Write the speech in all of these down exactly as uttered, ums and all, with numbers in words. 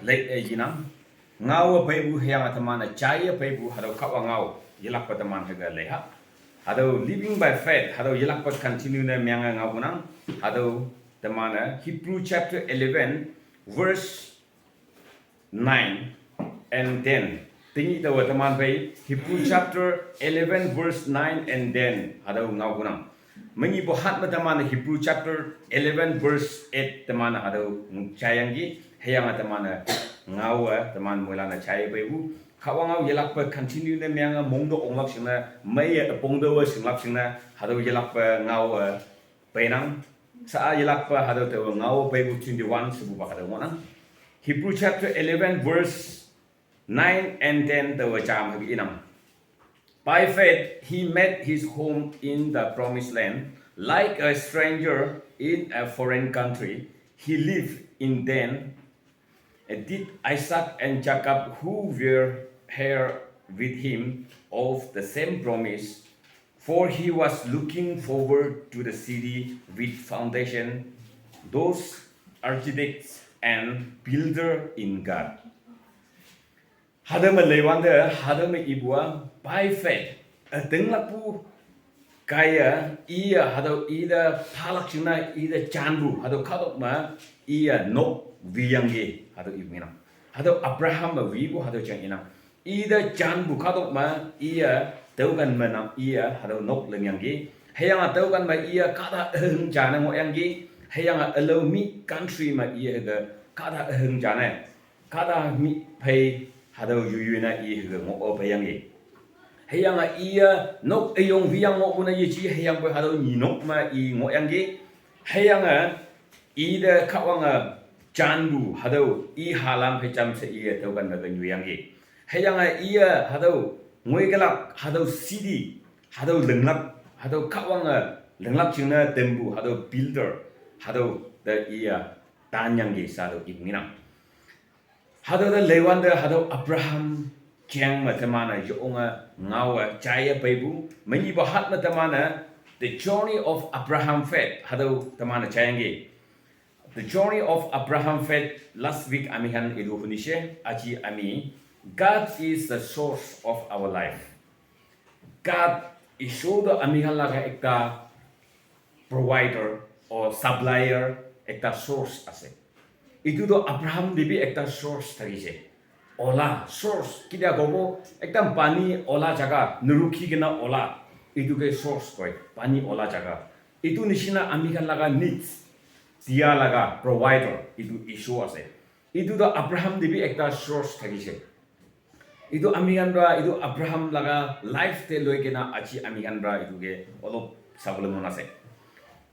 Te e yinang, ngau a paibu heyang a tamana chai a paibu hado kawa ngau yelak pa taman hega leha. Hado living by faith, hado yelak pa continue na myanga ngau kunang, hado tamana Hebrew chapter eleven, verse nine and ten. Tingi tawa taman pai Hebrew chapter eleven verse nine and ten hado ngau kunang. Mangi bo hat ma tamana Hebrew chapter eleven verse eight tamana hado chayangi heyang tamana ngau taman moila na chai pai bu. Kawa ngau yelak pa continue na myanga mongdo onglak singna mai pongdo wa singlak singna hado yelak pa ngau painang. Sa yelak pa hado tawa ngau pai bu twenty-one subu pa hado ngonang. Hebrew chapter eleven verse nine and ten tawa jam hagi inang. By faith, he made his home in the promised land. Like a stranger in a foreign country, he lived in den did Isaac and Jacob, who were heirs with him of the same promise, for he was looking forward to the city with foundation, those architects and builder in God. Hadama leiwanda, hadama ibua, by faith, a tenglapu kaya iya hado ida phalak chuna ida chanbu hado khadok ma iya nok viyange hado ibngina. Hado Abraham ma vibu hado changina. Ida chanbu khadok ma iya taukan ma nam iya hado nok lemyange. Heyang taukan ma iya kada eheng jana ngoyange. Heyang alo mi country ma iya hega kada eheng jana. Kada mi phai hado yuyu na i hega ngo o phai yangi. Heyanga iya nok eyong viyang ngo kuna ye chi heyang phai hado ni nok ma i ngo yangi. Heyanga i da kawanga chandu hado i halam phai cham se i taukan na ga nyu yangi. Heyanga iya hado ngoi galak hado city hado lenglak hado kawanga lenglak chingna tembu hado builder hado da iya tan yangi sado i nginang. Hado da leiwanda hado Abraham kiang ma temana yonga ngawa chaya paibu. Mani ba hat ma temana the journey of Abraham faith hado temana chayangi. The journey of Abraham faith last week amikhan ilu hunishe aji ami God is the source of our life. God Ishwar do amikhan laga ekta provider or supplier ekta source ase. Itu to Abraham de bi ekta source thakise. Ola source kidia kobo ekta pani ola jaga nurukhi kena ola itu ke source koi pani ola jaga. Itu nishina ami khan laga needs dia laga provider itu Ishu ase. Itu to Abraham de bi ekta source thakise. Itu ami khan pra itu Abraham laga life te loi kena aji ami khan pra itu ke olop sabole mon ase.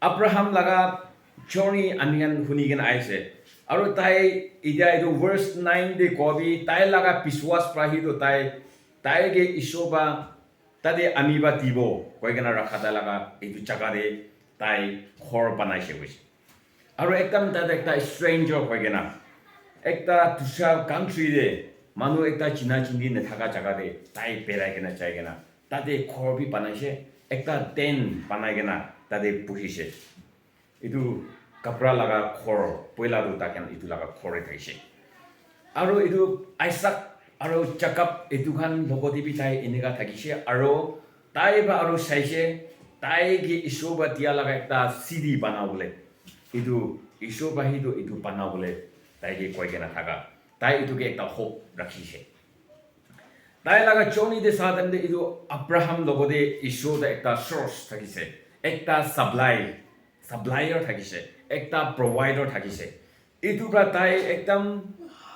Abraham laga journey ami khan huni kena aise. Aru tai itia itu verse nine te kobi tai laga biswas pra hi to tai tai ke Isor ba tate ami ba dibo koi kena rakha tai laga itu jaga te tai ghor banaise koise. Aru ekdam tate ekta stranger hoi kena ekta dusra country te manu ekta china chini nathaka jaga te tai berai kena jai kena tate ghor bi banaise ekta tent banai kena tate buhise. Etu kapra laga ghor poila tu tai khan etu laga ghor te thakise. Aru etu Isaac aru Jacob etu khan logote bi tai eneka thakise aru tai pra aru saise tai ke Isor pra dia laga ekta city banabole etu Isor pra hi tu etu banabole tai ke koi kena thaka tai etu ke ekta hope rakhise. Tai laga journey te sa time te etu Abraham logote Isor te ekta source thakise, ekta supply, supplier thakise, ekta provider thakise. Etu pra tai ekdam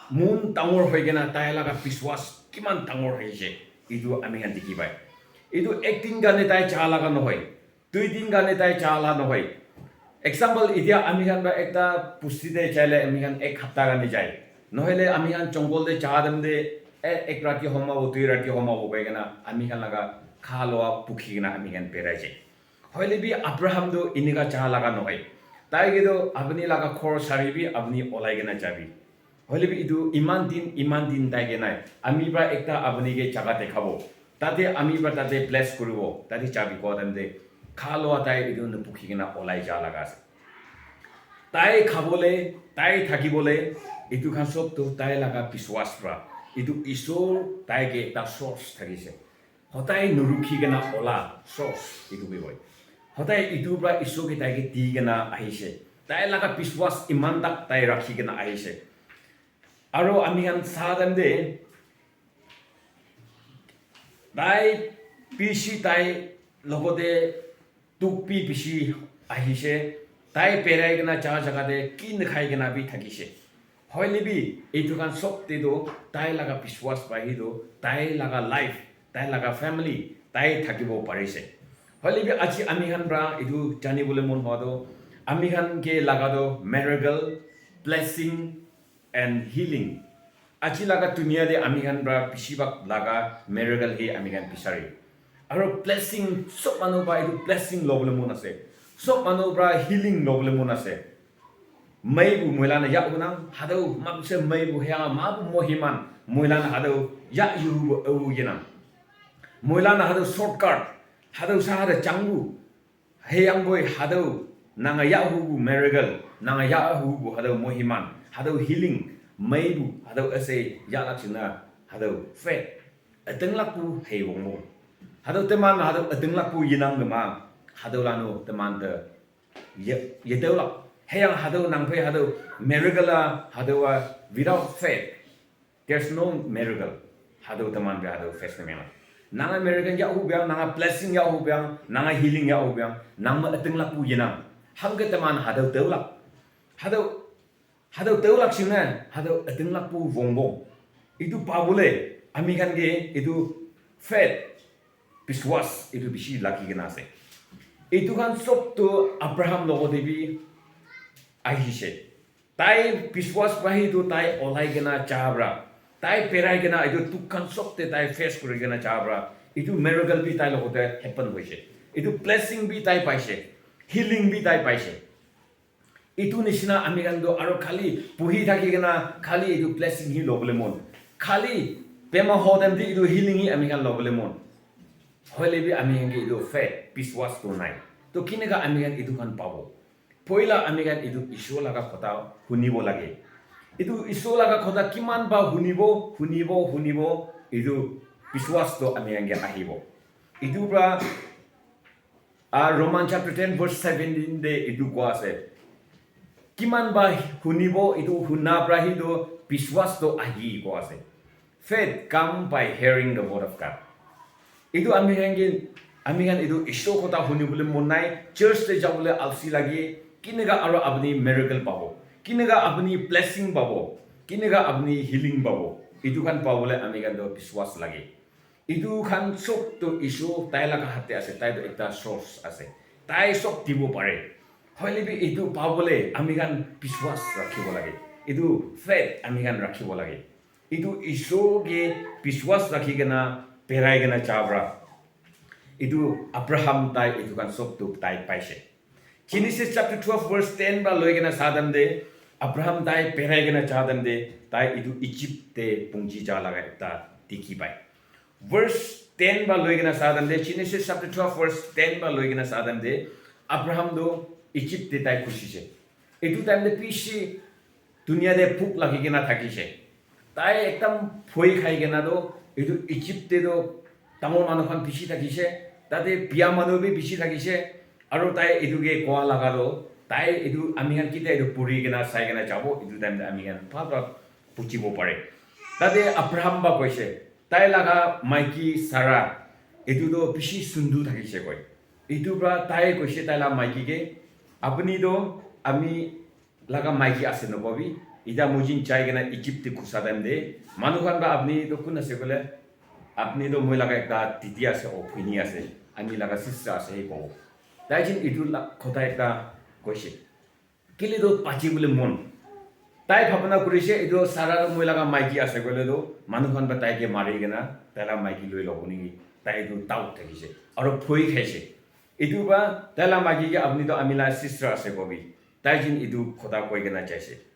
mon dangor hoi kena tai laga biswas kiman dangor hoise etu ami khan dikhi pai. Etu ek din karne tai ja laga nohoi. Dui din karne tai ja la nohoi. Example, etia ami khan pra ekta pusti te jaile ami khan ek hapta karne jai. Nohoile ami khan jungle te ja time te e-, ek rati homabo, dui rati homabo koi kena ami khan laga kha loa bukhi kena ami khan berai jai. Hoile bi Abraham tu enika ja laga nohoi. Tai ke tu apni laga ghor sabi bi apni olai kena jabi. Hoile bi etu iman din, iman din tai ke nai. Ami pra ekta apni ke jaga dekhabo. Tate ami pra tate bless kuribo. Tate jabi koa time te kha loa tai etu nupukhi kena olai ja laga ase. Tai khabole, tai thakibole, etu khan sob tu tai laga biswas pra. Etu Isor tai ke ekta source thakise. Hodai nurukhi kena ola source etu bi koi. Hodai etu pra Isor ke tai ke di kena ahise. Tai laga biswas iman tak tai rakhi kena ahise. Aro ami khan sa time te tai bishi tai logote dukh bi bishi ahise. Tai berai kena ja jaga te ki nakhai kena bi thakise. Hoile bi etu khan sob te toh tai laga biswas pra hi toh tai laga life, tai laga family, tai thakibo parise. Hoile bi aji ami khan pra etu jani bole mon hwa toh ami khan ke laga toh miracle, blessing, and healing. Aji laga dunia te ami khan pra bishi bhag laga miracle he ami khan bisari. Aro blessing, sob manu pra etu blessing lobole mon ase. Sob manu pra healing lobole mon ase. Mai bu moila na ya unang, hadau ma bu se mai bu hea ma bu mohiman, moila na hadau ya yu bu au yenang. Moila na hadau shortcut, hadau sa hadau changbu, heyang boi hadau nanga ya hu bu miracle, nanga ya hu bu hadau mohiman, hadau healing, mai bu hadau ase ya lak sina, hadau faith, ateng lak bu hei wong mo. Hadau teman hadau ateng lak bu yenang gema, hadau lanu teman te ye, ye dau lak. Heyang hadau nang phe hadau miracle a, hadau a without faith, there's no miracle. Hadau teman be hadau face ne mela. Nanga miracle ya hu biang, nanga blessing ya hu biang, nanga healing ya hu biang, nang ma ateng lak bu yenang. Hang ke teman hadau dau lak. Hadau, hadau dau lak sing ne, hadau ateng lak bu wong wong. Etu pabole, ami khan ke etu faith, biswas, etu bishi lagi kena ase. Etu khan sob tu Abraham logote bi ahise. Tai biswas pra hi tu tai olai kena ja pra. Tai berai kena etu dukh khan sob te tai face kuri kena ja pra. Etu miracle bi tai logote happen hoise. Etu blessing bi tai paise. Healing bi tai paise. Etu nishina ami khan tu aro khali buhi thaki kena khali etu blessing hi lobole mon. Khali bema ho time te etu healing hi ami khan lobole mon. Hoile bi ami khan ke etu faith, biswas tu nai. To kineka ami khan etu khan pabo? Poila ami khan etu Isor laga kotha hunibo lage. Etu Isor laga kotha kiman ba hunibo, hunibo, hunibo, etu biswas to ami khan ke ahibo. Etu pra, ah, Roman chapter ten verse seventeen te etu koa ase. Kiman ba hunibo, etu huna pra hi to biswas to ahi koa ase. Faith come by hearing the word of God. Etu ami khan ke, ami khan etu Isor kotha huni bole mon nai, church te jabole alsi lage, kineka aro apni miracle pabo, kineka apni blessing pabo, kineka apni healing pabo, etu khan pabole ami khan to biswas lage. Etu khan sob to Isor tai laga hath te ase, tai to ekta source ase, tai sob dibo pare. Hoile bi etu pabole ami khan biswas rakhibo lage, etu faith ami khan rakhibo lage. Etu Isor ke biswas rakhi kena berai kena ja pra. Etu Abraham tai etu khan sob tu tai paise. Genesis chapter twelve verse ten pra loi kena sa time te Abraham tai berai kena ja time te tai etu Egypt te pungji ja laga ekta dikhi pai. Verse ten pra loi kena sa time te Genesis chapter twelve verse ten pra loi kena sa time te Abraham tu Egypt te tai khushi se. Etu time te bishi dunia te bhuk lagi kena thakise. Tai ekdam bhoi khai kena toh etu Egypt te toh dangor manu khan bishi thakise, tate biya manu bi bishi thakise, aro tai etu ke koa laga toh tai etu ami khan kitia etu puri kena sai kena jabo, etu time te ami khan bhal pra bujibo pare. Tate Abraham ba koise, tai laga maiki Sarah etu toh bishi sundu thakise koi. Etu pra tai koise tai la maiki ke, apni toh ami laga maiki ase nokobi. Ita moi jin jai kena Egypt te ghusa time te manu khan pra apni toh kun ase koile, apni toh moi laga ekta didi ase, o bhini ase, ami laga sister ase, he kobo. Tai jin itu la khota ekta koise. Kile toh pachi bole mon. Tai bhabna kurise, itu Sarah toh moi laga maiki ase koile toh manu khan pra tai ke mari kena tai la maiki loi lobo niki. Tai itu doubt thakise. Aro bhoi khaise. Itu pra tai la maiki ke apni toh ami la sister ase kobi. Tai jin itu khota koi kena jaise.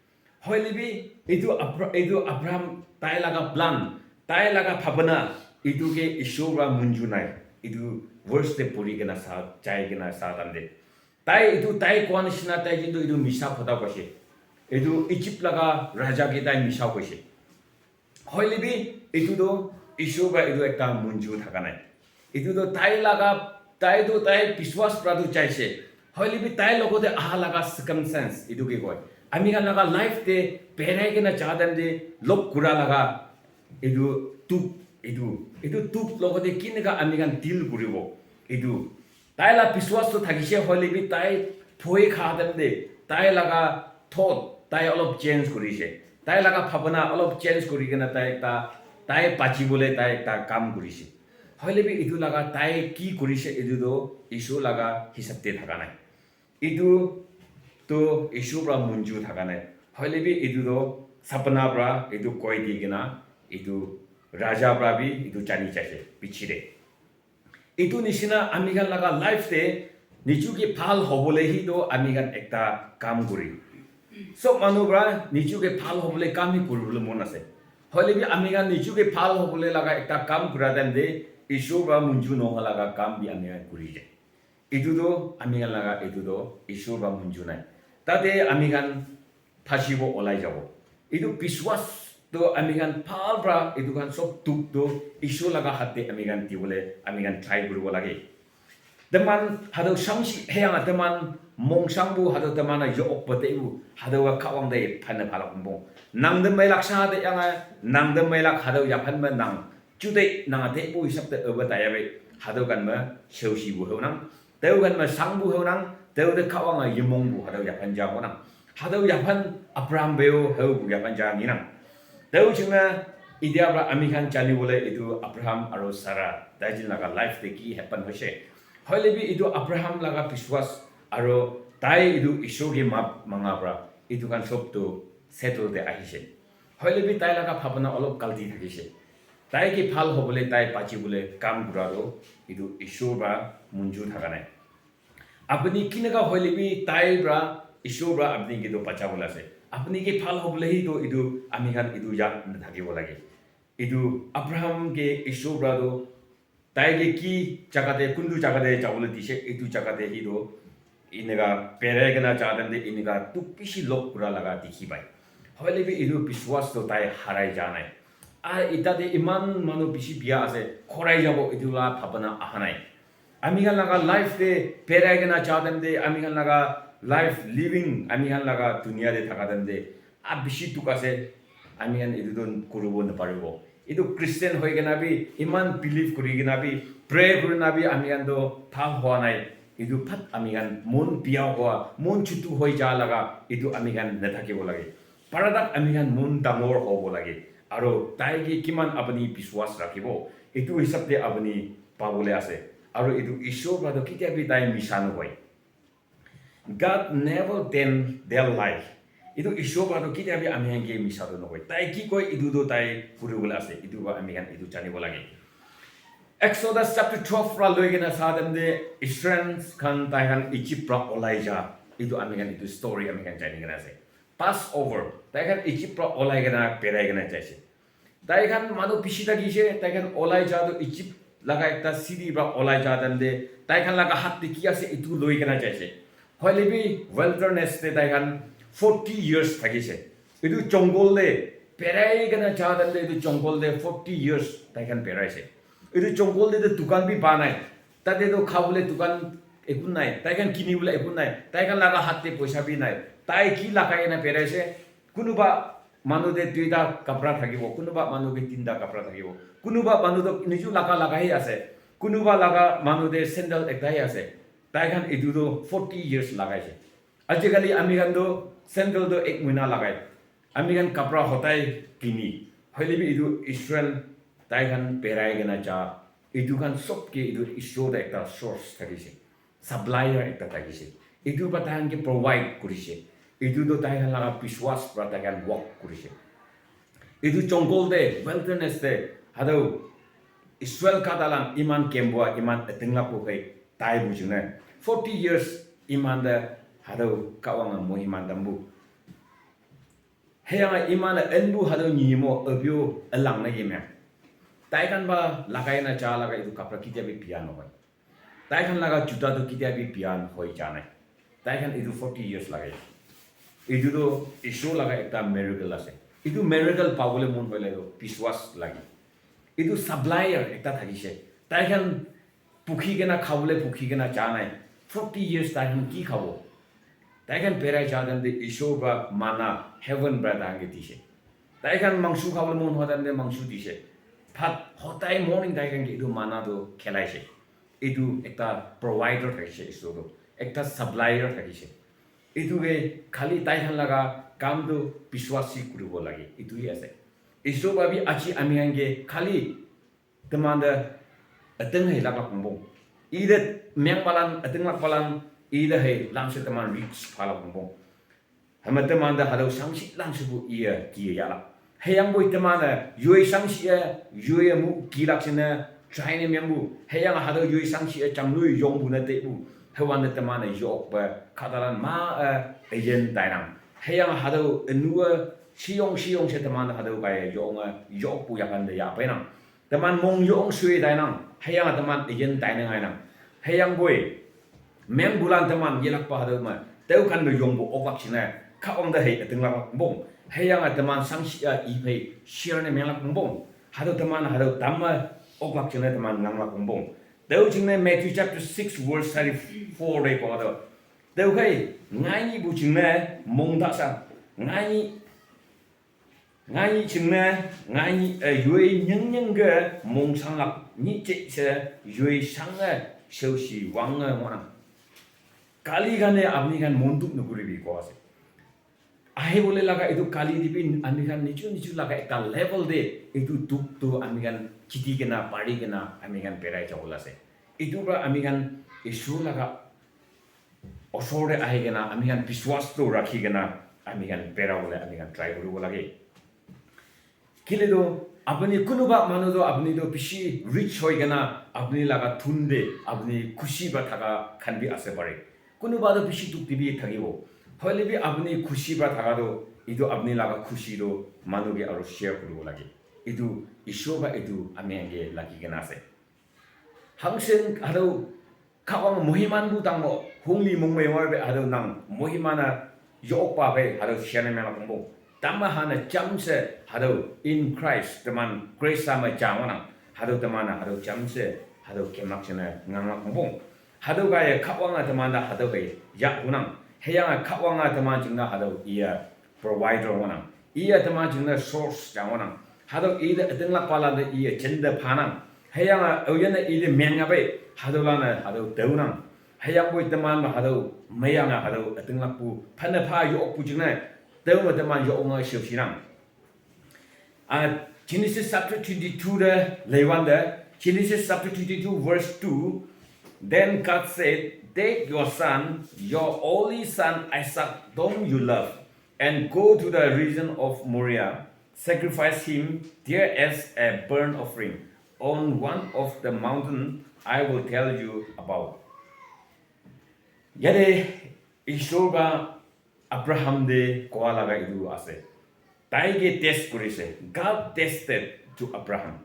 Hoile bi itu Abra-, itu Abraham tai laga plan, tai laga bhabna itu ke Isor pra munju nai. Itu verse te puri kena sa, jai kena sa time te. Tai etu tai koa nishina tai kintu etu misa kotha koise. Etu Egypt laga raja ke tai misa koise. Hoile bi etu toh Isor para etu ekta munju thaka nai. Etu toh tai laga, tai toh tai biswas para toh chaise. Hoile bi tai logote aha laga circumstance etu ke koi. Ami khan laga life te berai kena ja time te log kura laga etu dukh, etu, etu dukh logote kineka ami khan deal kuribo. Etu tai la biswas toh thakise, hoile bi tai bhoi kha time te tai laga thought tai olop change kurise. Tai laga bhabana olop change kuri kena tai ekta, tai bachibole tai ekta kam kurise. Hoile bi etu laga tai ki kurise etu toh Isor laga hisab te thaka nai. Etu toh Isor para munju thaka nai. Hoile bi etu toh sapna para etu koi di kena etu raja para bi etu jani jaise piche te. Etu nishina ami khan laga life te niju ke bhal hobole hi toh ami khan ekta kam kuri. Sob manu para niju ke bhal hobole kam hi kuribole mon ase. Hoile bi ami khan niju ke bhal hobole laga ekta kam kura time te Isor para munju nohoa laga kam bi ami khan kuri jai. Etu toh ami khan laga, etu toh Isor para munju nai. Tate ami khan phasibo olai jabo. Etu biswas toh ami khan bhal para etu khan sob dukh toh Isor laga hath te ami khan dibole ami khan try kuribo lage. Teman hado shamshi heyanga teman mongsang bu hado teman a yo ok pate bu hado wa kawang de phane phala kumbo. Nang de mai lak sa de yanga nang de mai lak hado ya phan ma nang. Chude nang de bu hisab de öba ta ya be hado kan ma shaushi bu ho nang. Teu kan ma sang bu ho nang. Teu de kawang a yimong bu hado ya phan ja ho nang. Hado ya phan Abraham beo ho bu ya phan ja ni nang. Teu chingna idia pra ami khan jani bole etu Abraham aro Sarah tai jin laga life te ki happen hoise. Hoile bi etu Abraham laga biswas aro tai etu Isor ke maaf manga pra etu khan sob tu settle te ahise. Hoile bi tai laga bhabana olop galti thakise. Tai ke bhal hobole, tai bachibole kam kura tu etu Isor pra munju thaka nai. Apni kineka hoile bi tai pra Isor pra apni ke tu bachabole ase. Apni ke bhal hobole hi tu etu ami khan etu yad nathakibo lage. Etu Abraham ke Isor pra tu tai ke ki jaga te, kuntu jaga te jabole dise, etu jaga te hi toh eneka berai kena ja time te eneka dukh bishi log kura laga dikhi pai. Hoile bi etu biswas toh tai harai ja nai. Aru eta te eman manu bishi bia ase, khorai jabo etu la bhabana aha nai. Ami khan laga life te berai kena ja time te, ami khan laga life living, ami khan laga dunia te thaka time te, a bishi dukh ase, ami khan etu toh kuribo naparibo. Etu Christian hoi kena bi, iman believe kuri kena bi, pray kuri na bi, ami khan toh bhal hua nai. Etu phat ami khan mon bia hua, mon chutu hoi ja laga, etu ami khan nathakibo lage. Paradak ami khan mon dangor hobo lage. Aro tai ke kiman apni biswas rakhibo, etu hisab te apni pabole ase. Aro etu Ishwar pra toh ketia bi tai misa nohoi. God never tell their lie. Etu Ishwar pra toh ketia bi ami khan ke misa toh nohoi. Tai ki koi, etu toh tai kuribole ase. Etu pra ami khan etu janibo lage. Exodus chapter twelve pra loi kena sa time te Israel khan tai khan Egypt pra olai ja. Etu ami khan etu story ami khan jani kena ase. Passover, tai khan Egypt pra olai kena berai kena jaise. Tai khan manu bishi thakise, tai khan olai ja toh Egypt laga ekta city pra olai ja time te, tai khan laga hath te ki ase, etu loi kena jaise. Hoile bi wilderness te tai khan forty years thakise. Etu jungle te berai kena ja time te, etu jungle te forty years tai khan beraise. Etu jungle te toh dukan bi pa nai. Tate toh khabole dukan eku nai. Tai khan kinibole eku nai. Tai khan laga hath te poisa bi nai. Tai ki lagai kena beraise? Kunuba manu te duita kapra thakibo, kunuba manu ke tinta kapra thakibo, kunuba manu toh niju laga laga he ase, kunuba laga manu te sandal ekta he ase. Tai khan etu toh forty years lagaise. Ajikali ami khan toh sandal toh ek mohina lagai. Ami khan kapra hotai kini. Hoile bi etu Israel tai khan berai kena ja. Etu khan sob ke etu Ishwar te ekta source thakise. Supplier ekta thakise. Etu pra tai khan ke provide kurise. Etu toh tai khan laga biswas pra tai khan work kurise. Etu jungle te, wilderness te, hado Israel kata lang iman kembua, iman etingla ko kai tai bujune. Forty years iman da hado kawang mo iman dambu. Heyanga iman enbu hado nyimo abio elang na yemya. Tai khan ba lagai na ja laga etu kapra kitia bi biya nohoi. Tai khan laga juta tu kitia bi biya hoi ja nai. Tai khan etu forty years lage. Etu tu Ishwar laga ekta miracle ase. Etu miracle pabole mon hoile tu biswas lage. Etu supplier ekta thakise. Tai khan pukhi kena khabole pukhi kena ja nai. Forty years tai khan ki khabo? Tai khan berai ja time te Ishwar pra manna heaven pra tai khan ke dise. Tai khan mangsu khabole mon hwa time te mangsu dise. Bhat hodai morning tai khan ke etu manna tu khilaise. Etu ekta provider thakise Ishwar tu. Ekta supplier thakise. Etu ke khali tai khan laga kam tu biswasi kuribo lage. Etu hi ase. Ishwar pra bi aji ami khan ke khali teman da ateng hai lak lak bong. Ida meng palan, ateng lak palan, ida hai lamse teman rich pha lak bong. Hama teman da hadau sangsi lamse bu iya ki ya la. Hayang boi teman da yoi sangsi ya, yoi mu ki lak sina, try ne meng bu. Hayang hadau yoi sangsi ya, cham lui yong bu na te bu. Hawan da teman da yok ba, kadalan ma, eh, ayen dainang. Hayang hadau enua, siyong siyong se teman da hadau kaya yong, eh, yok bu yakan da ya penang. Teman mong yong sui dai nang, hayang teman egen dai nang ai nang. Hayang boi, meng bulan teman yelak pa hadal ma, teu kan me yong bo ok lak sina, ka ong da hei ating lak bong. Hayang teman sang si a i phei, share ne meng lak bong. Hadal teman hadal tam ma ok lak sina teman ngang lak bong. Teu jing ne Matthew chapter six verse thirty-four re ko hadal. Teu hei, ngai ni bu jing ne mong da sa, ngai ni Ngai ching ne, ngai, eh, yue nyeng nyeng ge mong sang lak ni che se yue sang ge sheu shi wang ge mo nang. Kali gane apni khan mon duk nukuri bi ko ase. Ahi bole laga etu kali di bi ami khan nichu nichu laga ekta level de etu duk tu ami khan chiti kena, pari kena ami khan berai jabo la ase. Etu pra ami khan Isor laga osor te ahi kena ami khan biswas tu rakhi kena ami khan bera bole ami khan try kuribo lage. Kile tu apuni kunuba manu tu apuni tu bishi rich hoi kena apuni laga thun de apuni khushi ba thaka khan bi ase pare. Kunuba tu bishi duk de bi thakibo. Hoile bi apuni khushi ba thaka tu etu apuni laga khushi tu manu ke aru share kuribo lage. Etu Isor ba etu ami khan ke lagi kena ase. Hangsen hado kawang muhiman bu tango hungli mungmei war be hado nang muhimana yok pa be hado shane mela kumbo. Tama hana chamse hado in Christ teman Christ sama jango nang hado temana hado chamse hado kemak sene nganga kumbo. Hado gaya kawanga temanda hado be yak hunang. Heyanga kawanga teman jingna hado iya provider wanang. Iya teman jingna source jang wanang. Hado ida tengla pala de iya chende phanang. Heyanga oyana ida menga be hado lana hado deunang. Heyang boi teman ma hado mayanga hado tengla pu phana pha yo pu jingna deunga teman yo onga shio shinang. Uh, Genesis chapter twenty-two de leiwan de Genesis chapter twenty-two verse two. Then God said, "Take your son, your only son Isaac, whom you love, and go to the region of Moriah, sacrifice him there as a burnt offering on one of the mountain I will tell you about." Yade Ishwar ba Abraham de koa laga etu ase. Tai ke test kurise. God tested to Abraham.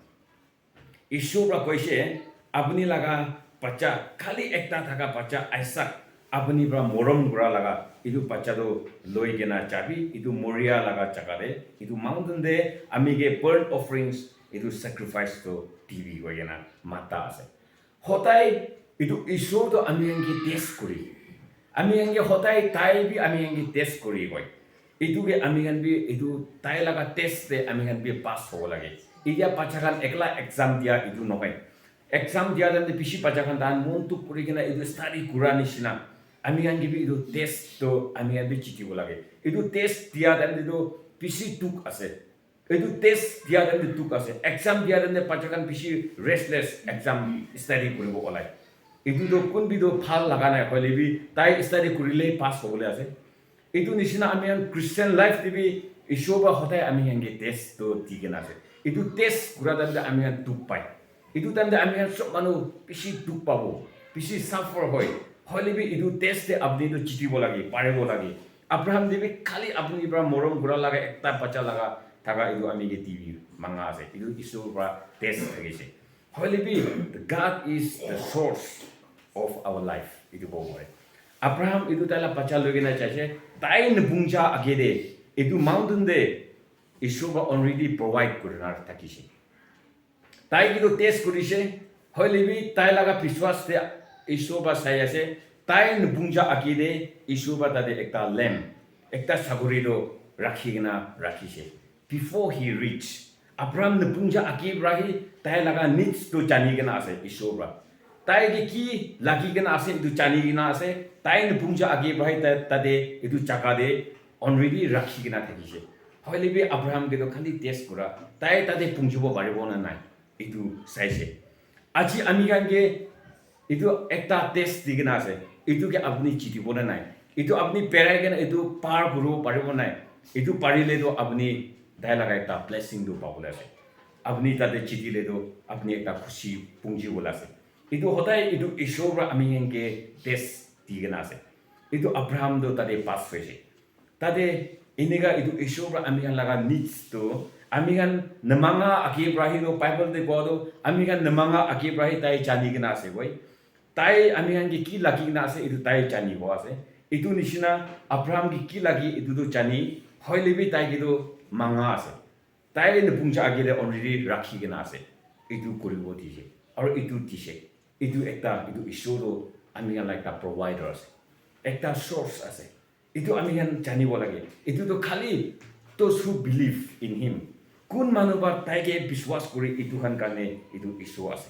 Ishwar ba koise, "Apuni laga bacha, khali ekta thaka bacha Isaac, apuni pra morom kura laga, etu bacha tu loi kena jabi, etu Moria laga jaga de, etu mountain de, ami ke burnt offerings, etu sacrifice tu dibi," koi kena mata ase. Hodai etu Ishwar tu ami khan ke test kuri. Ami khan ke hodai tai bi ami khan ke test kuri koi. Etu ke ami khan bi etu tai laga test te ami khan bi pass hobo lage. Etia bacha khan ekla exam dia etu nohoi. Exam dia time te bishi bacha khan tahan mon tuk kuri kena etu study kura nishina. Ami khan ke bi etu test tu ami khan bi jitibo lage. Etu test dia time te tu bishi duk ase. Etu test dia time te duk ase, exam dia time te bacha khan bishi restless, exam study kuribo olai. Etu tu kun bi tu bhal laga nai, hoile bi tai study kurile pass hobole ase. Etu nishina ami khan Christian life te bi Ishwar ba hodai ami khan ke test tu di kena ase. Etu test kura time te ami khan duk pai. Etu time te ami khan sob manu bishi duk pabo, bishi suffer hoi. Hoile bi etu test te apni tu jitibo lage, paribo lage. Abraham te bi khali apni pra morom kura laga ekta bacha laga thaka etu ami ke dibi manga ase. Etu Isor pra test thakise. Hoile bi, God is the source of our life. Etu kobo pare. Abraham etu tai la bacha loi kena jaise, tai nupungja age de etu mountain de Ishwar para already provide kurina thakise. Tai etu test kurise, hoile bi tai laga biswas te Ishwar para sai ase, tai nupungja age de Ishwar para tate ekta lamb, ekta saguri to rakhi kena rakhise. Before he reach, Abraham nupungja age para hi tai laga needs to jani kena ase Ishwar para. Tai ke ki lagi kena ase etu jani kena ase, tai nupungja age para hi ta-, tate etu jaga de already rakhi kena thakise. Hoile bi Abraham ke to khali test kura, tai tate pungjibo paribo na nai, etu saise. Aji ami khan ke etu ekta test di kena ase, etu ke apuni jitibo na nai, etu apuni berai kena etu par kuribo paribo nai, etu parile to apuni tai laga ekta blessing to pabole ase. Apuni tate jitile to apuni ekta khushi pungji bola ase. Etu hodai etu Ishwar para ami khan ke test di kena ase. Etu Abraham to tate pass hoise. Tate enika etu Ishwar para ami khan laga needs to, ami khan namanga age para hi to Bible te koa to, ami khan namanga age para hi tai jani kena ase koi. Tai ami khan ke ki lagi kena ase, etu tai jani bo ase. Etu nishina Abraham ke ki lagi, etu to jani, hoile bi tai ke to manga ase. Tai nupungja age de already rakhi kena ase. Etu kuribo dise. Aru etu dise. Etu ekta, etu Ishwar to ami khan la ekta provider ase. Ekta source ase. Etu ami khan janibo lage. Etu to khali those who believe in him. Kun manu ba tai ke biswas kuri etu khan karne etu Ishwar ase.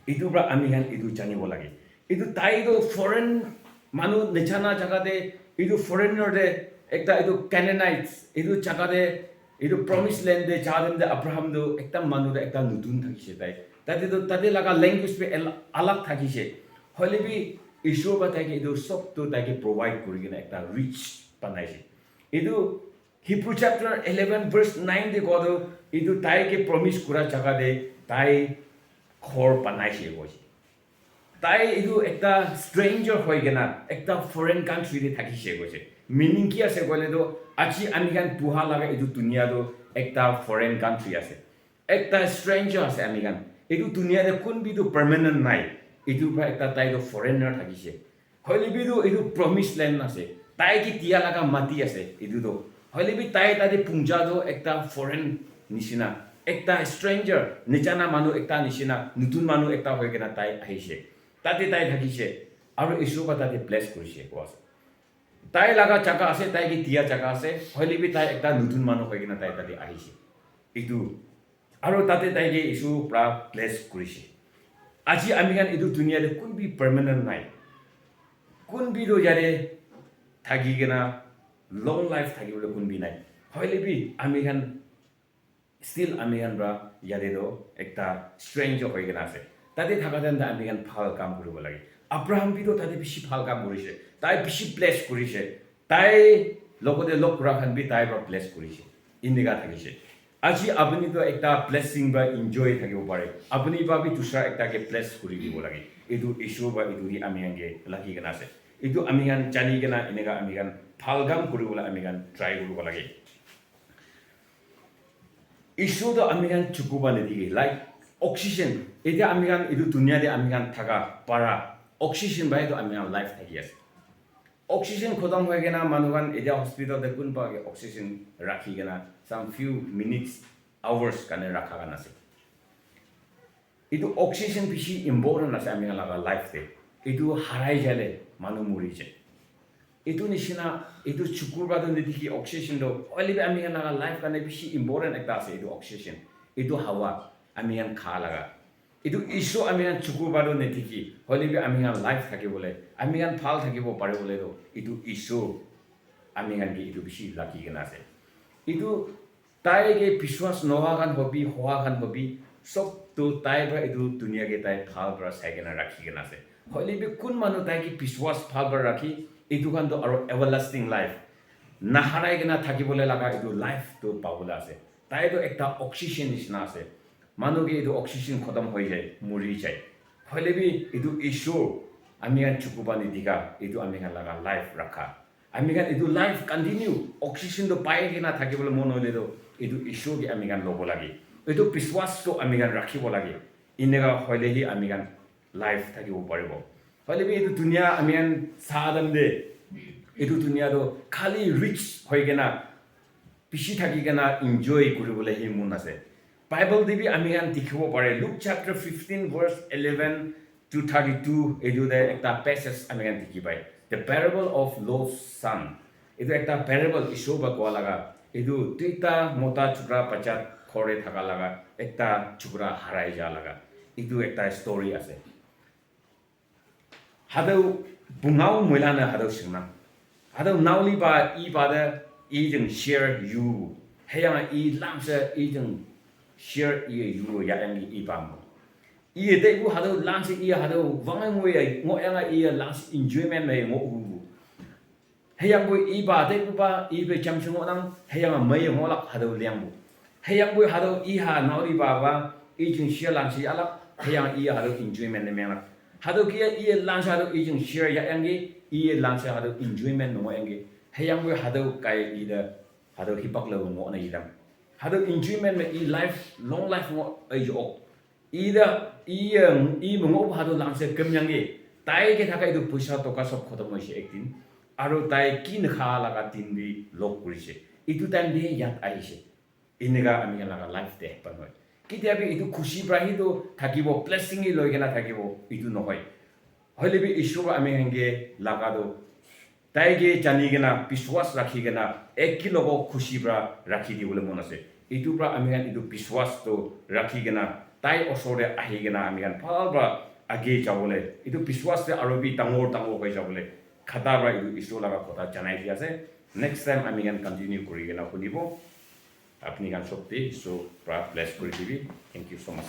Etu para ami khan etu janibo lage. Etu tai to foreign manu najana jaga te, etu foreigner te ekta etu Canaanites, etu jaga te, etu promised land te ja time te Abraham to ekta manu te ekta nutun thakise tai. Tate to, tate laga language bi al-, alag thakise. Hoile bi Ishwar para tai ke etu sob to tai ke provide kuri kena ekta rich banaise. Etu Hebrew chapter eleven verse nine te koa to, etu tai ke promise kura jaga te tai ghor banaise koise. Tai etu ekta stranger hoi kena ekta foreign country te thakise koise. Meaning ki ase koile to, aji ami khan buha laga etu dunia to ekta foreign country ase. Ekta stranger ase ami khan. Etu dunia te kun bi to permanent nai. Etu para ekta tai to foreigner thakise. Hoile bi tu etu promised land ase. Tai ke dia laga mati ase etu tu. Hoile bi tai tate pungja tu ekta foreign nishina, ekta stranger, najana manu ekta nishina, nutun manu ekta hoi kena tai ahise. Tate tai thakise. Aru Isor para tate bless kurise koa ase. Tai laga jaga ase, tai ke dia jaga ase. Hoile bi tai ekta nutun manu hoi kena tai tate ahise. Etu Aru tate tai ke Isor para bless kurise. Aji ami khan etu dunia te kun bi permanent nai. Kun bi tu yate thaki kena long life thaki bole kun bi nai. Hoile bi ami khan still ami khan para yate tu ekta stranger hoi kena ase. Tate thaka time te ami khan bhal kam kuribo lage. Abraham bi tu tate bishi bhal kam kurise. Tai bishi bless kurise. Tai logote log kura khan bi tai para bless kurise. Eneka thakise. Aji apuni toh ekta blessing para enjoy thakibo pare. Apuni para bi dusra ekta ke bless kuri dibo lage. Etu Isor para etu hi ami khan ke lagi kena ase. Etu ami khan jani kena eneka ami khan bhal kam kuribole ami khan try kuribo lage. Isor toh ami khan chukuba nidike. Like oxygen. Etia ami khan etu dunia te ami khan thaka para oxygen para etu ami khan life thaki ase. Oxygen khotom hoi kena manu khan etia hospital te kunba ke oxygen rakhi kena some few minutes, hours karne rakha khan ase. Etu oxygen bishi important ase ami khan laga life te. Etu harai jale manu muri jai. Etu nishina, etu chukur para tu nidikhi oxygen tu, hoile bi ami khan laga life karne bishi important ekta ase etu oxygen. Etu hawa ami khan kha laga. Etu Isor ami khan chukur para tu nidikhi, hoile bi ami khan life thaki bole, ami khan bhal thakibo pari bole tu etu Isor ami khan ke etu bishi lagi kena ase. Etu tai ke biswas nohoa khan hobi, hoa khan hobi, sob tu tai para etu dunia ke tai bhal para sai kena rakhi kena ase. Hoile bi kun manu tai ke biswas bhal para rakhi, etu khan tu aru everlasting life, naharai kena thaki bole laga etu life tu pabole ase. Tai tu ekta oxygen nishina ase. Manu ke etu oxygen khotom hoi jai, muri jai. Hoile bi etu Isor ami khan chukuba nidika, etu ami khan laga life rakha. Ami khan etu life continue, oxygen tu pai kena thaki bole mon hoile tu etu Isor ke ami khan lobo lage. Etu biswas tu ami khan rakhibo lage. Eneka hoile hi ami khan life thakibo paribo. Hoile bi etu dunia ami khan sa time te, etu dunia tu khali rich hoi kena, bishi thaki kena enjoy kuribole hi mon ase. Bible te bi ami khan dikhibo pare, Luke chapter fifteen verse eleven to thirty-two, etu te ekta passage ami khan dikhi pai, the parable of lost son. Etu ekta parable Isor para koa laga. Etu duita mota chukra bacha ghor te thaka laga, ekta chukra harai ja laga, etu ekta story ase. Hateu bungao moila na hateu singna. Hateu naoli ba i ba de i jeng share yu. Heyang i langse i jeng share i yu ya yang i ba mo. I de bu hateu langse i hateu wangai mo ya ngo yang i langse enjoyment me ngo u. Heyang bu i ba de bu ba i be cham se ngo nang heyang me ngo lak hateu liang bu. Heyang bu hateu i ha naoli ba ba i jeng share langse ya lak heyang i hateu enjoyment ne me lak. Hateu kia i langse hateu i jeng share ya yang i i langse hateu enjoyment no yang i. Heyang bu hateu kai i de hateu hipak le ngo na i dam. Hateu enjoyment me i life long life ngo ai jo. I da i i mungo bha do langse kem yang ge. Tai ke thaka itu puisa toka sob khotom hoise ekdin. Aru tai ki nakha laga din bi log kurise. Itu time de yat ahise. Inega ami khan laga life de happen hoi. Ketia bi itu khushi pra hi to thakibo, blessing hi loi kena thakibo, itu nohoi. Hoile bi Ishwar ami khan ke laga do tai ke jani kena, biswas rakhi kena, ek ki logo khushi pra rakhi dibole mon ase. Itu pra ami khan itu biswas to rakhi kena, tai osor te ahi kena ami khan bhal pra age jabole, itu biswas te aro bi dangor dangor hoi jabole, khata pra itu Ishwar laga kotha janai di ase. Next time ami khan continue kuri kena hunibo. Apni khan sob te Ishwar pra bless kuri dibi. Thank you so much.